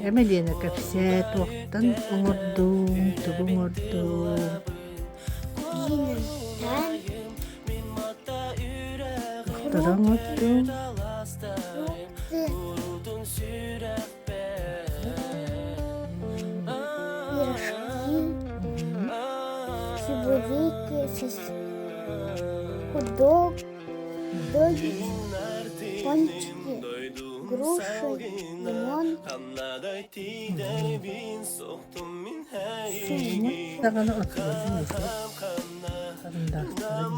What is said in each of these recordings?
Эмилиэнэ кэпсээ туохтан оҥордуҥ, тугу оҥордуҥ? Туохтары оҥордуҥ? Пирожки, чебуреки, хот-дог, доги, пончики, груши, лимон. Даҕаны отуорун этэ, харындаастарын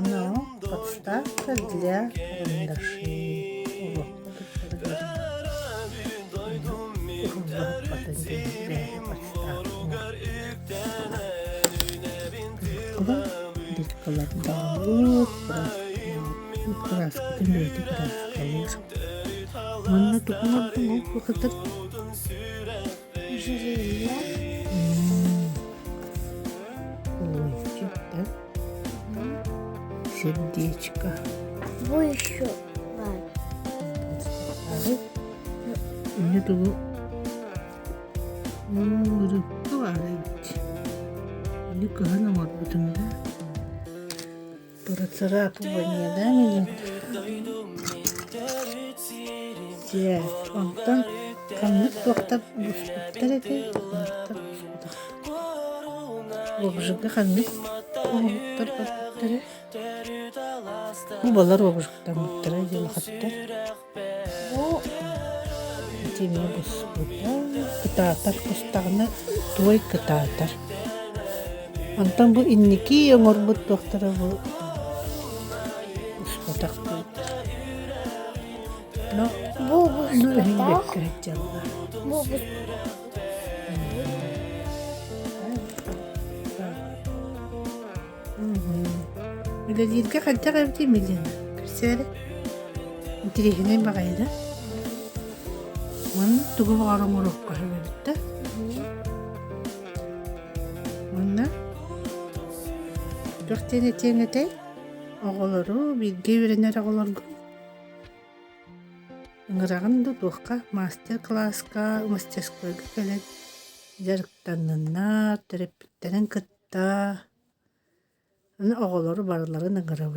Но подставка для карандашей. Уруокка туттарыгар уһуллубаппатын диэн бэйэтэ подставка Дыркалардаабыт, кырааскатын бэйэтэ кырааскалыыр. Уонна тугу оҥордуҥ ол кытар? Ожерелье. Кулунчук, да? Сердечко. Бу еще бар. Инне тугу Урукку баар эбит. Ини кыһын оҥорбутум да. Процарапывание, да, милин? Дьэ, онтон ханнык туохтар буспуттар этэй, ханныктар буспатахтар? Обжига ханнык оҥоһуктар барбыттара? Бу балар обжигтаммыттара дьылҕаттар. Бу Итини буспута кытаатар кустаҕына туой кытаатар. Онтон бу инники оҥорбут туохтара бу буспатах Но бу ну иһин буспатах. бэккэ сылдьаллар. Бу бус Үлэлииргэ хайдах эбитий Милена? Кэпсээ эрэ. Интириэһинэй баҕайы да. Уонна тугу баҕар оҥоруохха сөп эбит да. Уонна туох диэн этиэҥ этэй? Оҕолору, бииргэ үөрэнэр оҕолоргун ыҥыраҕын да туохха мастер-класска, мастерскойга кэлэн дьарыктанныннар, төрөппүттэрин кытта Аны оҕолору барыларын ыҥырабын.